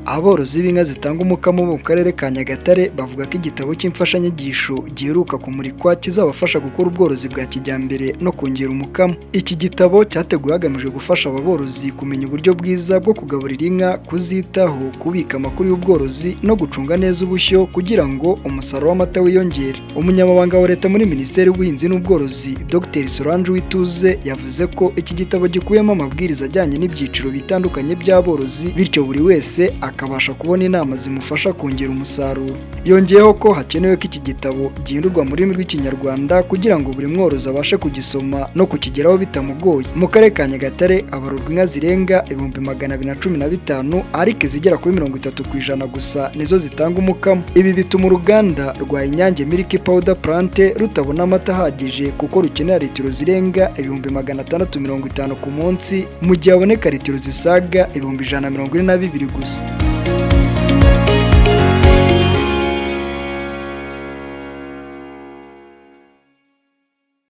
Aborozi b'inka zitanga umukamo bo mu Karere ka Nyagatare bavuga ko igitabo cy'imfashanyigisho giheruka kumurikwa kizabafasha gukora ubworozi bwa kijyambere no kongera umukamo. Iki gitabo cyateguwe hagamijwe gufasha aba borozi kumenya uburyo bwiza bwo kugaburira inka, kuzitaho, kubika amakuru y'ubworozi no gucunga neza ubushyo kugira ngo umusaruro w'amata wiyongere. Umunyamabanga wa Leta muri Minisiteri y'Ubuhinzi n'Ubworozi, Dr Solange Uwituze, yavuze ko iki gitabo gikubiyemo amabwiriza ajyanye n'ibyiciro bitandukanye by'aborozi, bityo buri wese akabasha kubona inama zimufasha kongera umusaruro. Yongeyeho ko hakenewe ko iki gitabo gihindurwa mu rurimi rw'Ikinyarwanda kugira ngo buri mworozi abashe kugisoma no kukigeraho bitamugoye. Mu Karere ka Nyagatare habarurwa inka zirenga 215,000, ariko izigera kuri 30% gusa nizo zitanga umukamo. Ibi bituma uruganda rwa Inyange Milk Powder Plant rutabona amata ahagije, kuko rukenera litiro zirenga 650,000 ku munsi, mu gihe haboneka litiro zisaga 142,000 gusa.